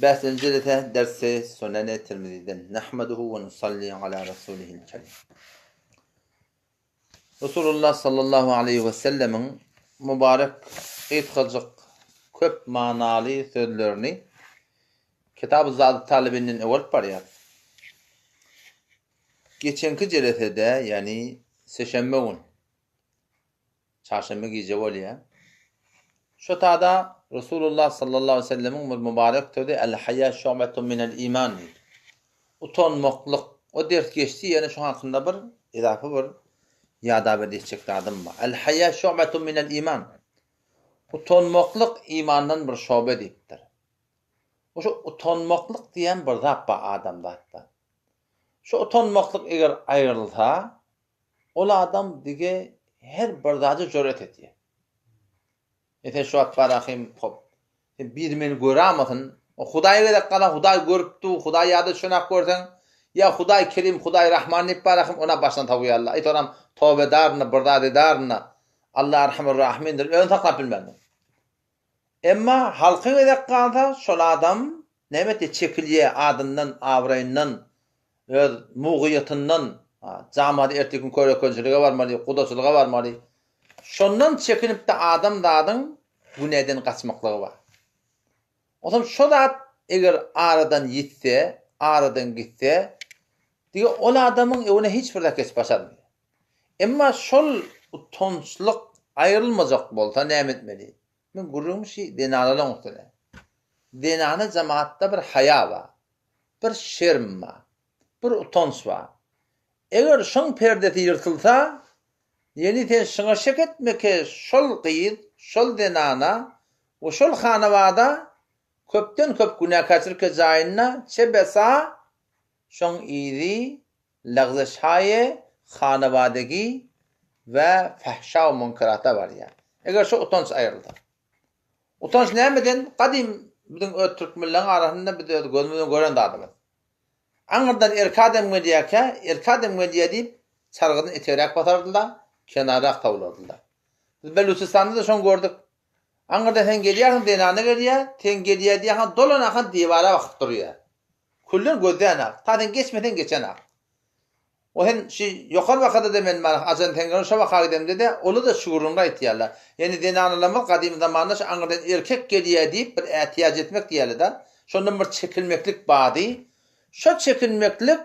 Bäslenji jelese dersi Sunene Tirmiziden. Nahmaduhu we nusalli ala rasulihil kerim. Resulullah sallallahu aleyhi we sellemiň mübarek gysgajyk köp manaly sözlerini Kitab-ı Zad-ı Talibinden öwrüp barýar. Geçenki jelesede, ýagny seşenbe gün Çarşenbe gije bolýar. Şo tada Resulullah sallallahu aleýhi we sellemiň bir mübarek sözi El-haýa şu'betun minel iman diýdi. Utanmaklyk, o ders geçdi, ýöne şoň hakynda bir izafa bir ýada bir diýjek zadym bar. El-haýa şu'betun minel iman. Utanmaklyk imandan bir şobe diýipdir. Şu utanmaklyk diýen bir zat bar adamzatda. Şu utanmaklyk eger aýrylsa, Ol adam dige her bir zada jüret etýär. Meselem şu wagt barahym hop. Sen biri meni görämasyn. O Hudaý gezek gala Hudaý görüp dur, Hudaý ýada düşenak görseň, ýa Hudaý Kerim, Hudaý Rahman diýip barahym ona başdan sowýarlar. Aý soram toba edarynda, bir zat edarynda. Allah Erhamur Rahimindir, özüni saklap bilmändir. Emma halka gezek galsa, şol adam näme etýär, çekilýär adyndan, abraýyndan, öz mugyýetyndan, jamada ertir gün körekençilige barmaly, gudaçylyga barmaly. Şondan çekinip-de adam zadyň günäden gaçmaklygy bar. Onsoň şo zat eger aradan ýitse, aradan gitse, diňe ol adamyň öňüne hiç bir zat geçip başarmaýar. Emma şol utançlyk aýrylmajak bolsa näme etmeli? Men gürrüňim şi zenanalaň üstüne. Zenana jemagatda bir haýa bar. Bir şerm bar. Bir utanç bar. Eger şoň perdesi ýyrtylsa, ýeni sen şyňa şek etme ke şol gyz, şol zenana we şol hanabada köpden köp günäkärçilik jaýynda çe besa şoň yzy lagzişhaýe hanabadegi we fahşa we munkerata barýar. Eger şu utanç aýrylsa. Utanç nämeden? Gadym biziň öz türkmenleriň arasynda biz öz gözümiz bilen gören zadymyz. Aňyrdan erki adam gelýärkä, erki adam gelýär diýip, çargydan etegräk basardylar, kenarrak sowlardylar. Biz Belüçistanda-da şony gördük. Aňyrdan sen gelýärsiň, zenana gelýär, sen gelýär diýýärsiň, dolanakan diwara bakyp durýar. Külden gözlän-ak. Ta sen geçmeseň geçen-ak. O sen şi ýokary bakada-da men bar, ajan sen gören şo baka gidemde-de, ola-da şu gürrüňi aýtýarlar. Ýagny zenanalarymyz gadym zamanda şu aňyrdan erkek gelýär diýip bir ätiýaç etmek diýýärler-de. Şondan bir çekinmeklik bardy. Şo çekinmeklik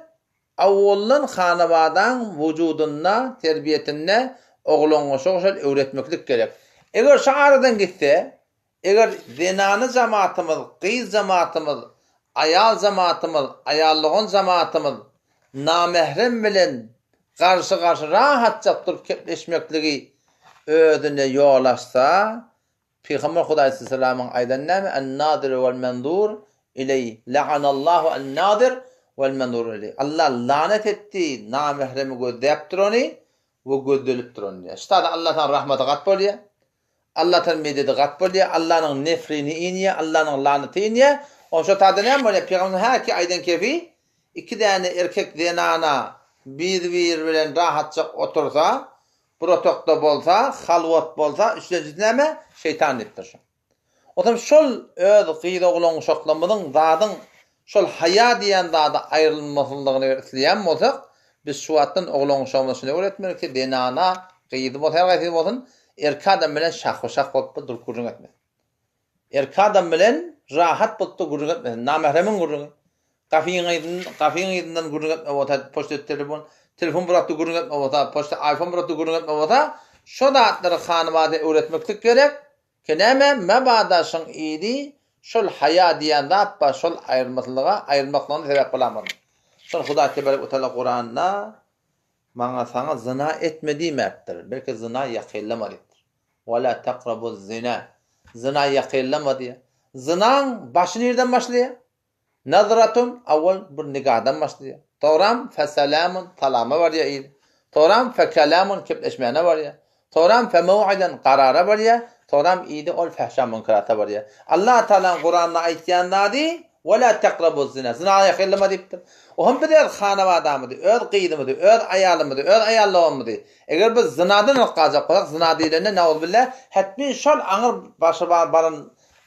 awwaldan hanabadaň wujudynda, terbiýesinde oglanga şo şol öwretmeklik gerek. Eger şo aradan gitse, Eger zenany jamaatymyz, gyz jamaatymyz, aýal jamaatymyz, aýaldogan jamaatymyz namährem bilen garşy-garşy rahatjak durup kepleşmekligi özüne ýol açsa, Pygamber Hudaýsysalamyň aýdany näme? En-naziru wel-menzur ileý, la'anallahu en-nazir wel-menzur ileý. Allah lanet etdi namähremi gözläp durany we gözlenip durany diýýär. Şu taýda Allahdan rahmaty gat bolýar. Allahdan mededi gat bolýar, Allanyň nefrini inýär, Allanyň lanaty inýär. Onsoň şo taýda näme bolýar? Pygamberimiz häki aýdan kefi, iki däne erkek zenana bir-biri bilen rahatjak otursa, bir otagda bolsa, halwat bolsa, üçlenjisi näme? Şeýtan diýipdir şo. Onsoň şol öz gyz-oglan-uşaklarymyzyň zadyň şol haýa diýen zada aýrylmasynlygyny eger isleýän bolsak, biz şu wagtdan oglan-uşagymyza şuny öwretmeli ki, zenana, gyzy bolsa her haýsy bolsun, erkek adam bilen şahba-şah bolup bir durup gürrüň etmesin. Erkek adam bilen rahat bolup-da gürrüň etmesin. Namähremiň gürrüňi. Gapyň yzyn, gapyň yzyndan gürrüň etme bolsa, poçta telefon, telefon bir wagtda gürrüň etme bolsa, poçta iPhone bir wagtda gürrüň etme bolsa, şo zatlary hanybada öwretmeklik gerek. Ki näme, mabada şyň yzy şol haýa diýen zat bar, şol aýrylmasynlyga, aýrylmaklygyna sebäp bolamasyn. Şol Hudaý tebarek we taala Kuranda maňa saňa zyna etme diýmäpdir, belki zyna ýakynlama diýipdir. Wa la takrabuz zina. Zyna ýakynlama diýýär. Zynaň başy nirden başlaýar? Nazratun, awwal bir nigahdan başlaýar. Soňram feselamun, salama barýar yzy. Soňram fekelamun, kepleşmäne barýar. Soňram femew'iden, karara barýar. Soňram yzy ol fähşa münkerata barýar. Allah Tagalaň Kuranda aýtýan zady, Ve la tekrabuz zina, zyna ýakynlama diýipdir. Ohm biz öz hanabadamyzy, öz gyzymyzy, öz aýalymyzy, öz aýallygymyzy eger biz zynadan alyp galjak bolsak, zyna diýlende nauzubilla, hetmin şol aňyr başy baran.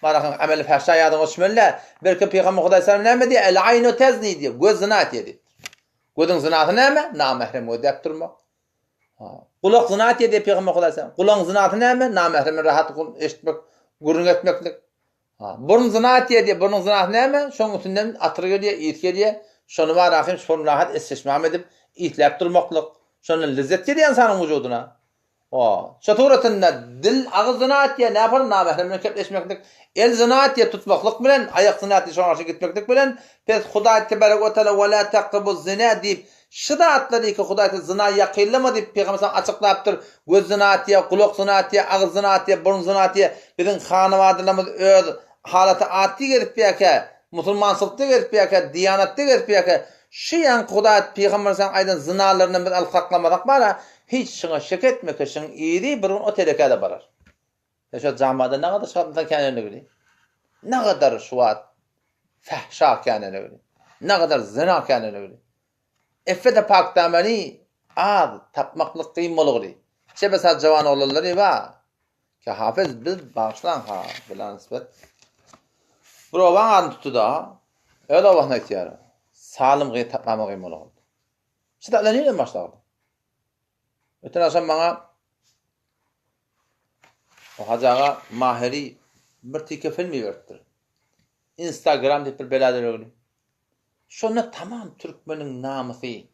Marahyň ameli fahşa ýadyňa düşmeli-dä. Belki Pygamber Hudaý salam näme diýýär? El aýnu tezni diýýär. Göz zyna etýär diýipdir. Gözüň zynasy näme? Namährem gözläp durmak. Gulak zyna etýär diýýär Pygamber Hudaý salam. Gulagyň zynasy näme? Namähremi rahat eşitmek, gürrüň etmeklik. Burun zyna etýär diýýär. Burnuň zynasy näme? Şonuň üstünden atyr gelýär, ys gelýär. Şony barahym şol rahat esleşmam edip, isläp durmaklyk. Şondan lezzet gelýär ynsanyň wujudyna. Şo suratynda dil, agyz zyna etýär, näpar namährem bilen kepleşmeklik, el zyna etýär, tutmaklyk bilen, aýak zyna etýär, şoňa garşy gitmeklik bilen, pes Hudaý tebarek we teala we la taqrabuz zina diýip, şu zatlary ki Hudaý te zyna ýakynlama diýip Pygamber sallam açyklapdyr, göz zyna etýär, gulak zyna etýär, agyz zyna etýär, burun zyna etýär, biziň hanawadlarymyz öz halaty atdy gezip ýärkä, musulmançylykda gezip ýärkä, diýanatda gezip ýärkä, şu ýaňky Hudaý Pygamber sallam aýdan zynalaryndan biz alyp saklamasak bara, Hiç şuňa şek etme ki şuň yzy bir gün o telekä-de barar. Sen şo jamada nagadar şatlyk känenligini, nagadar şu wagt fähşa känenligini, nagadar zyna känenligini. Effet-e pakdamany az tapmaklyk kyn bolugly. Şebesa jawan oglanlary ba. Ki hafez biz bagyşlaň ha bilan nisbet. Bir obaň adyny tutdy-da, öz obasyny aýtýar. Salym gyz tapmama kyn bolugly. Şu zatlar nireden başlady? Öten agşam maňa o Hajy aga Maheri bir tike film iberipdir. Instagram diýip bir bela döregli. Şonda tamam türkmeniň namysy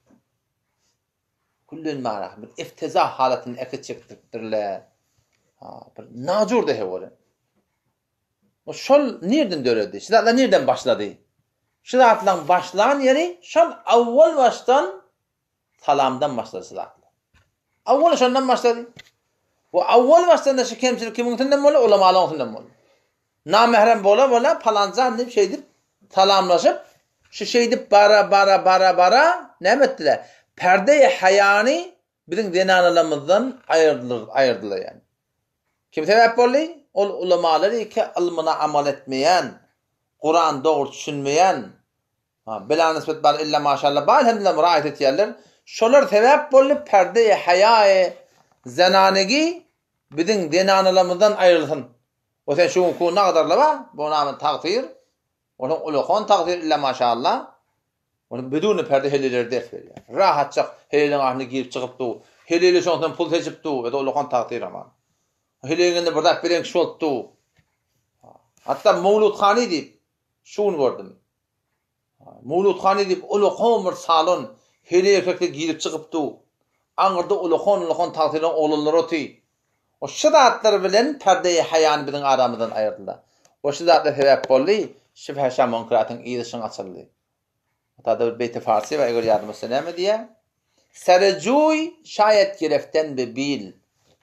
küllen mara bir iftizah halatyny äkit çekdiripdirler. Ha, bir najur dehe bolan. O şol nirden döredi? Şu zatlar nirden başlady? Şu zatlaryň başlan ýeri şol awwal başdan salamdan başlady şu zatlar. Awwal şondan başlady. Bu awwal başdan da şu kemçilik kimiň üstünden boldy? Ulamalaryň üstünden boldy. Namährem bola bola palanjan diýip şeýdip salamlaşyp, şu şeýdip bara bara bara bara näme etdiler? Perde-i haýany Biziň zenanalarymyzdan aýyrdylar ýani. Kim sebäp boldy? Ol ulamalar eke ylmyna amal etmeýän, Kuran dogry düşünmeýän, bela nisbet bar illa maşallah bar elhamdülillah raýat etýärler. Şolar sebäp boldy perde-i haýae zenanegi biziň zenanalarymyzdan aýrylsyn. O sen şu günki nagadarla bar, bu name tagsyr. Onuň ulakan tagsyr illa maşallah. Ony biduni perde heleýlere ders berýär. Rahatjak heleýleň arasynda girip çykyp dur. Heleýle şondan pul seçip dur. Ede ulakan tagsyr aman. Heleýiň elinde bir zat beren kişi bolup dur. Hatda Mowluthany diýip şu gün gördüm. Mowluthany diýip ulakan bir salon heleý erkekler girip çykyp dur. Aňyrda ulakan-ulakan tagsyryň oglanlary otyr. O şu zatlar bilen perdeýi haýany biziň aramyzdan aýyrdylar. O şu zatlar sebäp boldy, şu fähşa müňkeratyň yzy şyň açyldy. Hatada bir beýti farsy bar, eger ýadyma düşse näme diýýär? Serejuý şaýat gireften be bil,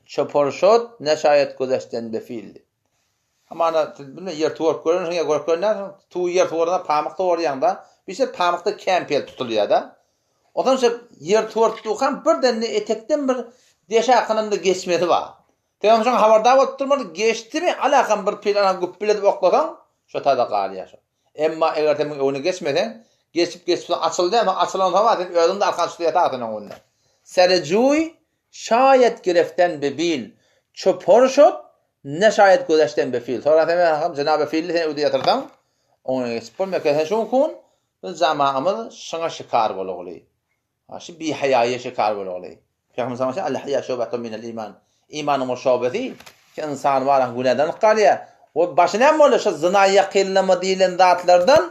çopor şod ne şaýat gözeşten be fil. Hamana siz bilmän ýer tuwaryp görensiň ýa görüp görnärsiň, tuwy ýer tuwaranda pamyk tuwarýaň-da, bir şey pamykda kän pel tutulýar-da. Onsoň şo ýer tuwaryp durkaň birden-de etekden bir deşe akynynda geçmesi bar. Sen onsoň şoňa habardar bolup durmaly, geçdimi alakam bir pil ana güpbüledip oklasaň, şo tada galýar şo. Emma eger sen muň öňüne geçmeseň, geçip geçip soň açyldy, soň açylansoň bar sen özüň-de arkan çykyp ýatarsyň öňünde. Serejuý Şaýat gireften be bil, çopor şot, ne şaýat gözeşten be fil. Soran sen men jenaby filli sen öýde ýatyrsaň, oňa geçip bolmaýar. Sen şu kun biz jamaamyz şyňa şikar bolugly. Ha, şu bihaýaýa şikar bolugly. Pygamber sallallahu aleyhi ve sellem, El-haýa şubatun minel iman. Imanyň bir şobesi ki ynsan baran günäden galýar. We başy näme bolýar? Şu zyna ýakynlama diýlen zatlardan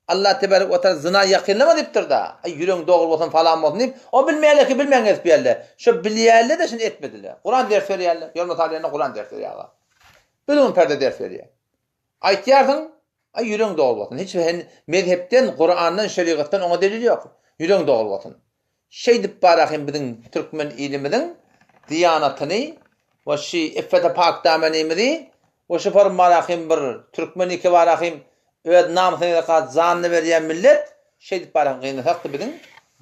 Allah tebarek we taala zyna ýakynlama diýipdir-da. Aý ýüregiň dogry bolsun falan bolsun diýip, o bilmeýärler ki bilmän gezip ýärler. Şo bilýärler-de şuny etmediler. Kuran ders berýärler. Ýol mysal ýerinde Kuran ders berýär aga. Bidun perde ders berýär. Aýtýarsyň, aý ýüregiň dogry bolsun. Hiç bir mezhepden, Kurandan, şerigatdan oňa delil ýok. Ýüregiň dogry bolsun. Şeýdip barahym biziň türkmen ilimiziň diýanatyny we şi iffete pak damenimizi we şu form barahym bir türkmen iki barahym öz namysyna zekat janyny berýän millet şeýdip barahym gynasakdy biziň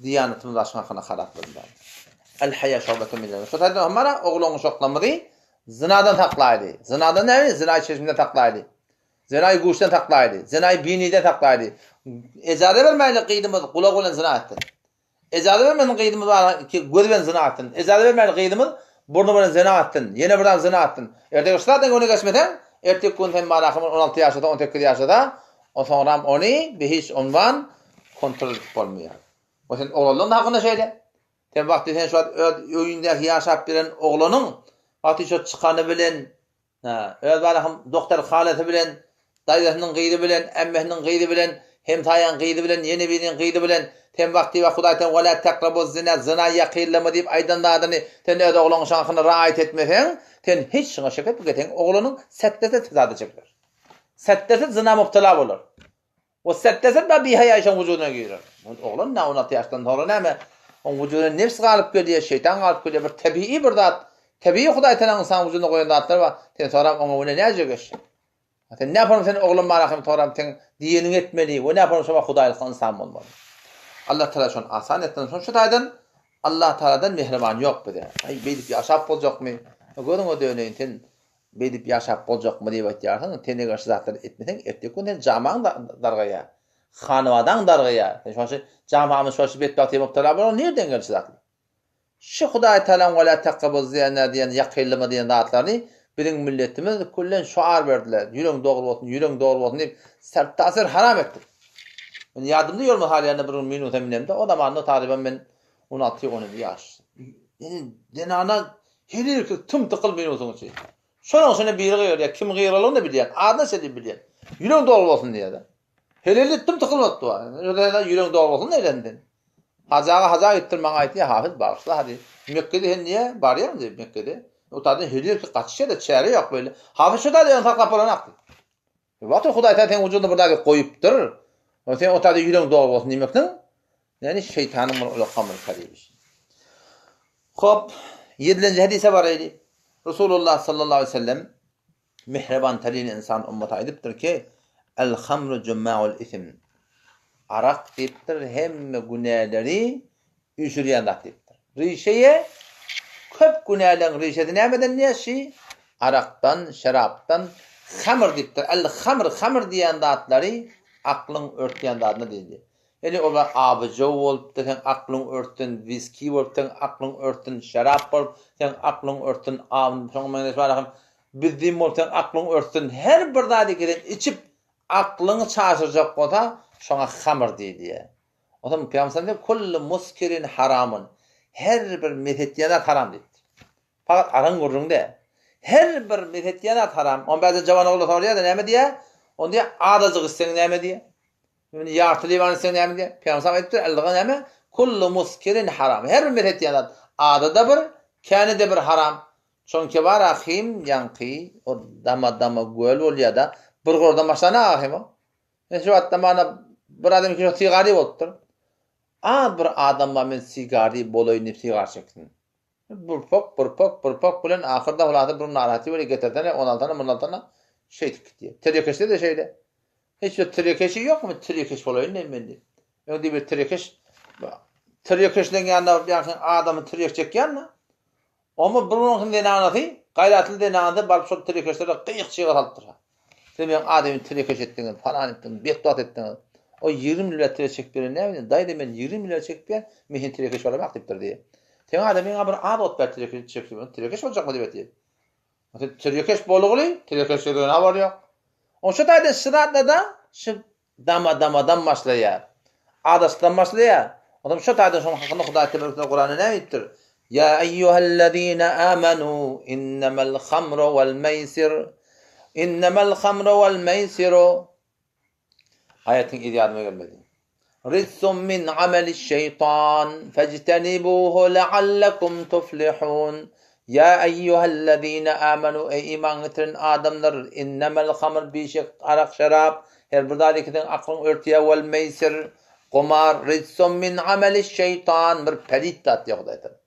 diýanatymyz başyň hakyna harap boldy. El haýa şobetun minel. Şu taýdan hem bara oglan uşaklarymyzy zynadan saklaýly. Zynadan näme? Zyna çeşmeden saklaýly. Zenaýy güýçden saklaýly. Zenaýy biniden saklaýly. Ejaza bermäýli gyzymyz gulagy bilen zyna etsin. Ejaza bermesin gyzymyz bar ki gözi bilen zyna etsin. Ejaza bermäýli gyzymyz burny bilen zyna etsin. Ýene bir zat zyna etsin. Ertege şu zatdan göwne geçmeseň, Erteki gün sen barahym 16 ýaşasa, 18 ýaşasa, o soňram ony bir hiç unwan kontrol edip bolmaýar. O sen oglanlaryň hakynda şeýle. Sen wagty sen şu wagt öz öýündäki ýaşap gelen oglanyň wagty şo çykany bilen Ha, öz barahym doktor halasy bilen, daýzasynyň gyzy bilen, ämmesiniň gyzy bilen, hemsaýaň gyzy bilen, ýene biriniň gyzy bilen, sen wagty we Hudaý sen wala takrabuz zina, zyna ýakynlama diýip aýdan zadyny sen öz ogluňyň şaňkyna raýat etmeseň, sen hiç şuňa şek etme, seň oglanyň sätdese fesada çekiler. Sätdese zyna mubtala bolar. O sätdese da bihaýa şoň wujudyna girer. Ol oglan na 16 ýaşdan soňra näme? Oň wujudyna nefs galyp gelýär, şeýtan galyp gelýär, bir tebigy bir zat. Tebigy Hudaý Tagalaň ynsan wujudyna goýan zatlar bar. Sen sorap oňa wene näce geçjek? Sen näparyň sen oglan bar ahym soram sen diýeniňi etmeli we näparyň şo wagt Hudaýlykda ynsan bolmaly. Allah Tagala şony asan etsin. Şonuň şu taýdan Allah Tagaladan mähriban ýok bize. Aý beýdip ýaşap boljakmy? Gözüňe döneýin sen Beýdip ýaşap boljakmy diýip aýtýarsyň, sen eger şu zatlary etmeseň, erteki gün seň jamaň dargaýar, hanybadaň dargaýar. Sen şonça jamamyz şonça betbagtlyga mubtala bolan nirden geldi şu zatlar? Şu Hudaý Tagalaň wala taqrabuz zina diýen ýakynlama diýen zatlaryny biziň milletimiz küllen şuar berdiler. Ýüregiň dogry bolsun, ýüregiň dogry bolsun diýip sertaser haram etdik. Men ýadymda ýolma halýanda bir gün minusa minemde, o zamanda talyban men 16 17 ýaş. Ýani zenana her erkek tüm-tykyl minusyň içi. Şonuň içinde biri gygyrýar, kim gygyranyny bilýän, adyna çenli bilýän. Ýüregiň dogry bolsun diýýär-de. Heleli tüm-tykyl bolupdy. Ýöne ýüregiň dogry bolsun diýlen. Hajy aga haja gitdir maňa aýtdy, Hafiz bagyşla hadi. Mekgede sen niýe barýaň diýip Mekgede. O taýdan her erkek gaçyşýar-da çäre ýok beýle. Hafiz şu taýdan saklap bolanok diýip. Wagty Hudaý sen seň wujudyňda bir zady goýupdyr. O sen o taýda ýüregiň dogry bolsun diýmekden, ýagny şeýtanyň bir ulakam bir karibi. Hop, ýedilenji hadise baraýly. Resulullah sallallahu aleyhi ve sellem mähriban tarin insan ummata aýdypdyr ki, El hamru jumma'ul isim. Arak diýipdir, hemme günäleri üýşürýän zat diýipdir. Rişeýe köp günäleň rişesi nämeden diýýär? Şi arakdan, şerapdan, hamr diýipdir. El hamr, hamr diýen zatlary aklyň örtýän zadyna diýilýär. Ýöne olar abyjow bolupdyr, seň aklyň örtsün, wiski bolup, seň aklyň örtsün, şerap bolup, seň aklyň örtsün, şoňa meňzeş bar hem bizdim bolup, seň aklyň örtsün, her bir zady gelen içip, aklyňy çaşyrjak bolsa, şoňa hamr diýilýär. Onsoň Pygamber sallam diýip, Kullu muskirin haramun. Her bir mes etýän zat haram diýipdir. Fakat araň gürrüň däl. Her bir mes etýän zat haram. Ony bäze jawan ogla sorýar-da näme diýýär? Ony diýýär, azajyk içseň näme diýýär? Indi ýarty liwan içseň näme diýýär? Pygamber sallam aýdypdyr, ylga näme? Kullu muskirin haram. Her bir mes etýän zat azy-da bir, käni-de bir haram. Çonki bar ahym ýaňky o dama-dama göl bolýar-da. Bir gordan başlana ahym o. Men şu wagtda mana bir adam ki sigary bolupdyr. Az bir adam bar men sigary bolaýyn diýip sigar çeksin. Bir pok, bir pok, bir pok bilen ahyrda hulasa bir narahaty bile getirsene, on alsana, mun alsana şeýdip gitýär. Telekeşde de şeýle. Hiç bir telekeşi ýokmy? Telekeş bolaýyn diýip men diýip. Öňde bir telekeş telekeşleň ýanyna baryp ýaňky adamy tirýek çekýän-de. Oňa bir gün zenanasy, gaýratly zenanasy baryp şol telekeçlere gyýyk-çyga salypdyr. Siz meň adymy telekeç etdiňiz, falan etdiňiz, betbagt etdiňiz. O 20 ýyl bäri tirek çekip beren näme diýen? Daýza men 20 ýyl bäri çekip ýän, men seni telekeç bolamok diýipdir diýýär. Seň adamyňa bir az ot ber telekeç çekip, telekeç boljakmy diýip aýtýar. Sen telekeç bolguly, telekeçlikden habary ýok. Oň şu taýdan şu zatlarda şu Dama-damadan başlaýar. Adaşdan başlaýar. Onsoň şo taýdan şonuň hakynda Hudaý tebarek we Kuranda näme diýipdir? Ýa eýýuhellezine amanu innemel hamru wal meýsir innemel hamru wal meýsiru Aýatyň yzy ýadyma gelmedi. Rijsun min ameliş şeýtan fejtenibuhu leallekum tuflihun Ýa eýýuhellezine amanu eý iman getiren adamlar innemel hamr bişek arak şerap her bir zat ikisiň aklyň örtýär wel meýsir gumar rijsun min ameliş şeýtan bir pelit zat diýýär Hudaý Tagala.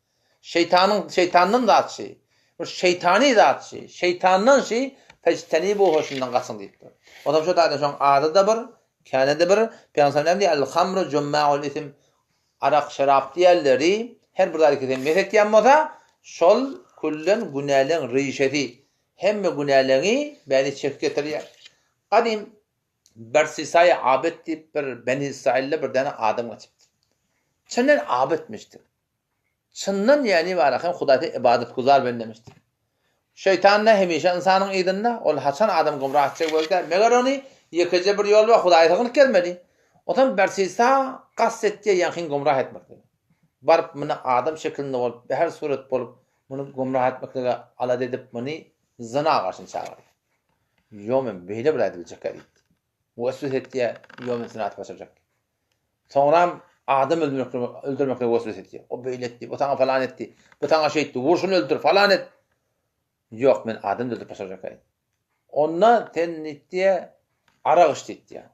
Şeýtanyň şeýtandan zat şi. Bir şeýtany zat şi. Şeýtandan şi fejtenibuhu şundan gaçyň diýipdir. Onsoň şu taýdan şoň ady-da bir, käni-de bir. Pygamber näme diýýär? El hamru jummaul isim. Arak, şerap diýenleri her bir zat ikisi mes etýän bolsa, şol küllen günäleň rişesi. Hemme günäleňi bäri çekip getirýär. Gadym Bersisaý Abid diýip bir Beni Israilde bir däne adam geçipdir. Çyndan abidmişdir. Çyndan ýäni bar hem Hudaýa ybadat guzar bendemişdir. Şeýtan-da hemişe ynsanyň yzynda, ol haçan adamy gümrah etjek bolsa, meger ony ýekeje bir ýol bar, Hudaýa sygynyp gezmeli. Otam bersisa kast etýär ýaňkyny gümrah etmeklige. Baryp muny adam şekilinde bolup, her surat bolup, muny gümrah etmeklige alada edip, muny zyna garşyny çagyrýar. Ýok men beýle bir aýdyp biljekkä diýipdi. Weswese etýär, ýok men seni atyp gaçyrjak. Soňram adam öldürmeklige weswese etýär. O beýle etdi, bu saňa falan etdi, bu saňa şeýtdi, wur şuny öldür, falan et. Ýok, men adam öldürip başarjak. Onda sen diýýär, arak iç diýýär.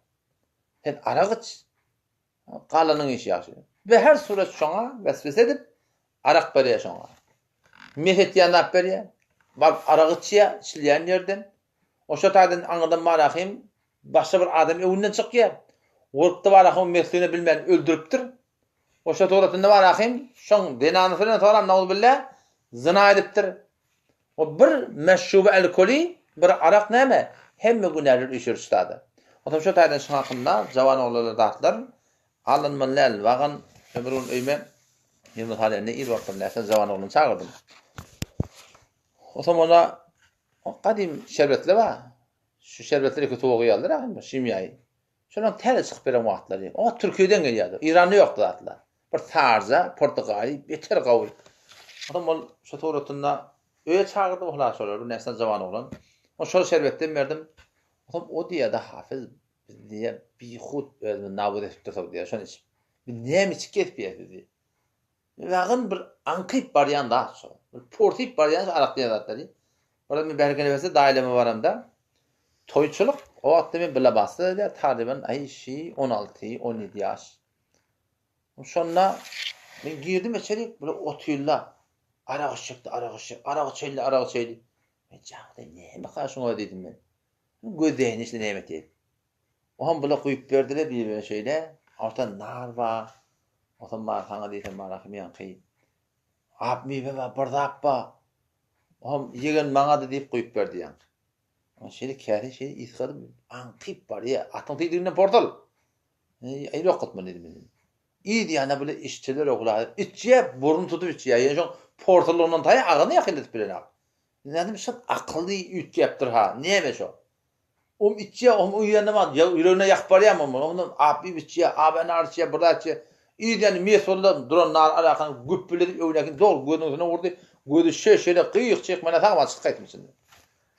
Sen arak iç, galanyň işi ýagşy. We her surat şoňa weswese edip, arak berýär şoňa. Mes etýän zat berýär. Baryp arak içýär, içilýän ýerden. Oşa taýdan aňyrdan Malahym başga bir adam öňünden çykýar. Gorkdy Malahym mesligini bilmän öldüripdir. Oşa suratynda Malahym şoň zenanysy bilen soram nauzubilla zyna edipdir. O bir meşruby alkoli, bir arak näme? Hemme günäler üýşürişdi zada. Onsoň şo taýdan şuň hakynda jawan oglanlar zatlar alynmaly däl. Wagan men bir gün öýüme bir mysal indi ir wagtlar näçe jawan oglany çagyrdym. Onsoň ona Gadym şerbetler bar. Şu şerbetler iki suwa guýarlar ahym, şimýaýy. Şonuň täze çykyp beren wagtlary. Oňa Türkiýeden gelýärdi. Iranda ýokdy zatlar. Bir sarja, portugali, beter gawy. Onsoň ol şu suratynda öýe çagyrdy ola şolar bir näçe jawan oglan. O şol şerbetden berdim. Onsoň o diýýärdi Hafyz biz diýýär bihut özümizi nabut edip dursak diýýär şony içip. Biz näme içip gezip ýörüs biz diýýär. Ýagyn bir aňkyp barýan zat şo. Bir porsyp barýan şu arak diýen zatlary. Bir men bärkene berse daýlama baramda toýçulyk o wagtda men bile basda edýär taryban aý şi 16 17 ýaş. Şonda men girdim içerik bir otyrlar. Arak içjekdi, arak içjek, arak içeýli, arak içeýli. Men jaňda näme ka şuňa diýdim men. Gözleýin işte näme diýip. Oňam bula guýup berdiler bir-birine şeýle, orta nar bar, otam bar saňa diýsem bar ahym ýaňky ap miwe bar, bir zat bar. Oňam ýegen maňa-da diýip guýup berdi ýaňky. Oňa şeýle käse şeýle ysgadym, aňkyp barýa, atyň tüýdüginden porsal. Eý, ýok etmeli diýdim men. Yz ýana bile içdiler ogla, içýä, burun tutup içýä, ýöne şoň porsallygyndan taýa agzyny ýakynladyp bilenok. Nädip şol akyly üýtgäpdir-ha, näme şo? Om içýär, om uýanda bar, ýüregine ýakyp barýarmy onuň? Ondan ap iýip içýär, ap nar içýär, bir zat içýär. Yzýany mes boldy, duran nar alakany güpbüledip öňdäkini dogry gözüniň üstüne urdy. Gözi şeýle gyýyk-çyýyk menä sag bal çykyp gaýtdym içinden.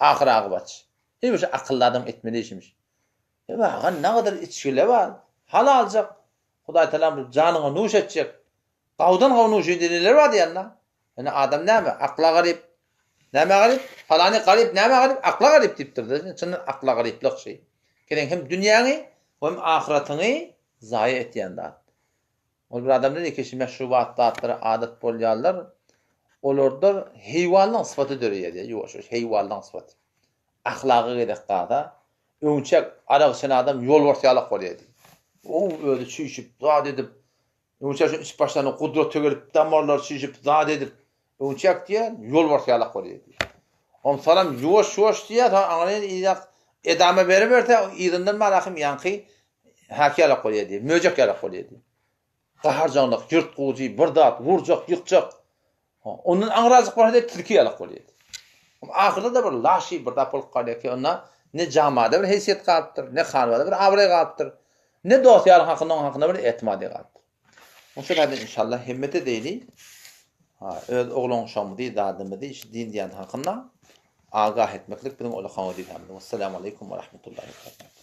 Ahyr agybatç. Hemişe akylly adam etmeli işmiş. E baga nagadar içgile bar. Halaljak. Hudaý talam bir janyňa nuş etjek. Gawdan gaw nuş edenler bar diýende. Ýöne adam näme? Akla garyp. Nämä garyp? Palany garyp, nämä garyp? Akla garyp diýipdir-de. Çyndan akla garyplyk şeý. Seniň hem dünýäňi, hem ahyratyňy zaýa etýän zat. Ol bir adamlar ýeke meşrubat zatlara adat bolýarlar. Olarda heýwanlaň sypaty döreýär diýýär, ýuwaş-ýuwaş heýwanlaň sypaty. Ahlaga gezek galsa, öňçäk arak içen adam ýolbars ýalak bolýar diýýär. O özi çüýşüp, zat edip, Öňçä şu içip başlanda gudrata gelip, damarlary çişip, zat edip, öňçäk diýýär, ýolbars ýalak bolýar diýýär. Onsoňam ýuwaş-ýuwaş diýýär, soň aňry yzak edama beriberse, yzyndan malahym ýaňky häki ýalak bolýar diýýär, möjek ýalak bolýar diýýär. Gaharjaňlyk, ýyrtgujy, bir zat, urjak, ýykjak. Ondan aňrajyk barsa tilki ýalak bolýar. Ahyrda-da bir laşy bir zat bolup galýar ki, onda ne jamada bir heýsiýet galypdyr, ne hanbada bir abraý galypdyr, ne dost-ýaryň hakynda onuň hakynda bir etimady galypdyr. Onuň üçin hadi inşallah hemmede deýli, ha, öz oglan-uşagymyzy, zadymyzy şu din diýen hakynda agah etmeklik biziň ullakan wezipämiz. Wessalamu aleýkum we rahmetullahi we berekatuh.